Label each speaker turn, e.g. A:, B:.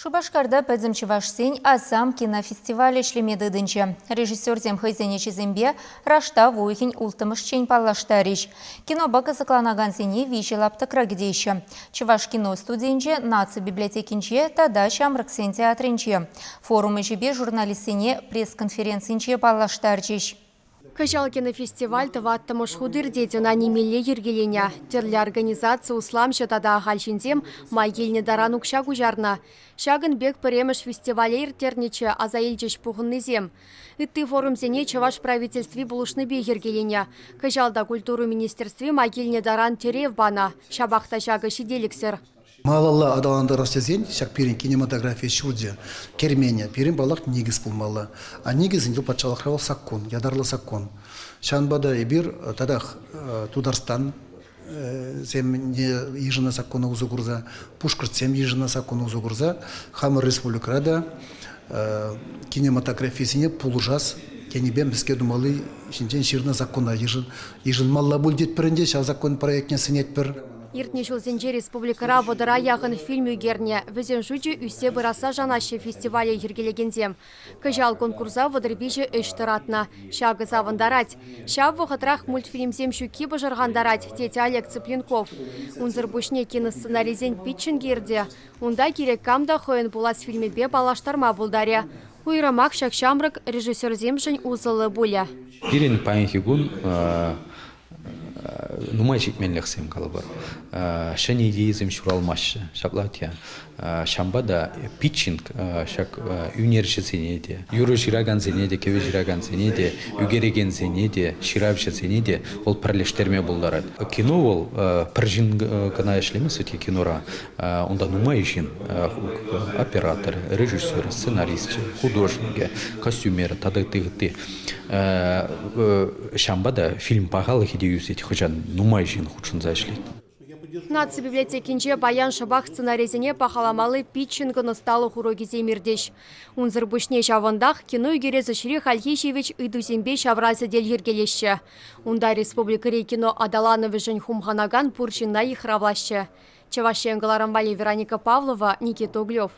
A: Шупашкарта пӗтӗм чӑвашсен «Асам» кинофестивалӗ ӗҫлеме тытӑнчӗ. Режиссерсем хӑйсен ӗҫӗсемпе раштав уйӑхӗн улттӑмӗшчен паллаштарӗҫ. Кинопа кӑсӑкланакансене виҫӗ лаптӑкра кӗтеҫҫӗ. Чӑваш кино студийӗнче, наци библиотекинче тата Ҫамрӑксен театрӗнче. Форум ӗҫӗпе журналистсене пресс-конференцинче паллаштарчӗҫ.
B: Кӑҫал кинофестиваль тӑваттӑмӗш хут иртет, ӑна нимелле йӗркеленӗ. Тӗрлӗ организаци, усламҫӑ тата ахаль ҫынсем май килнӗ таран укҫа куҫарнӑ. Ҫакӑн пек пӗрремӗш фестивале ирттернӗччӗ, аса илчӗҫ пухӑннисем. Ытти форумсене Чӑваш правительстви пулӑшнипе йӗркеленӗ. Кӑҫал та культура министерстви май килнӗ таран тӗрев панӑ. Ҫапах та ҫакӑ ҫителӗксӗр.
C: Малалла аталантарас тесен ҫак пирӗн кинематографи ҫурчӗ, керменӗ, пирӗн, паллах, никӗс пулмалла. А никӗсӗн вӑл патшалӑхра вӑл саккун, ятарлӑ саккун. Ҫавӑнпа та эпир татах Тутарстан йышӑннӑ саккуна усӑ курса, пушкӑртсем йышӑннӑ саккуна усӑ курса хамӑр республикӑра та кинематографисене пулӑшас тенипе мӗскер тумалли ҫинчен ҫырнӑ саккуна йышӑнмалла пуль тетпӗр ӗнтӗ, ҫав закон проектне сӗнетпӗр.
B: Иртнӗ ҫулсенче республикӑра вӑтӑра яхӑн фильм ӳкернӗ. Вӗсен шучӗ ӳссе пырасса шанаҫҫӗ фестивале йӗркелекенсем. Кӑҫал конкурса 33 ӗҫ тӑратнӑ. Ҫакӑ савӑнтарать. Ҫав вӑхӑтрах мультфильмсем ҫукки пӑшӑрхантарать, тет Олег Цыпленков. Унсӑр пуҫне киносценарисен питчингӗ иртӗ. Унта кирек кам та хӑйӗн пулас фильмӗпе паллаштарма пултарӗ. Уйрӑмах ҫак ҫамрӑк режиссерсемшӗн усӑллӑ пулӗ.
D: Пирӗн паянхи кун нумай ҫитменлӗхсем калӑпӑр. Ҫӗнӗ идейӑсем ҫуралмаҫҫӗ. Ҫапла те. Ҫавӑнпа та питчинг ҫак ӳнерҫӗсене те, юрӑ ҫыракансене те, кӗвӗ ҫыракансене те, ӳкерекенсене те, ҫыравҫӑсене те вӑл пӗрлештерме пултарать. Кино вӑл пӗр ҫын кӑна ӗҫлемест вӗт кинора. Унта нумай ҫын оператор, режиссер, сценарисчӗ, художникӗ, костюмер тата ытти-ытти. Ҫавӑнпа та фильм пахалӑхӗ те ӳсет, хӑҫан нумай ҫын хутшӑнса ӗҫлет.
B: Наци библиотекинче паян шӑпах сценарисене пахаламалли питчингӑн ӑсталӑх урокӗсем иртӗҫ. Унсӑр пуҫне ҫавӑнтах кино ӳкерес ӗҫри хальхи ҫивӗч ыйтусемпе ҫавра сӗтел йӗркелеҫҫӗ. Унта республикӑри кино аталанӑвӗшӗн хумханакан пур ҫынна йыхравлаҫҫӗ. Чӑваш Ен кӑларӑм валли Вероника Павлова, Никита Углев.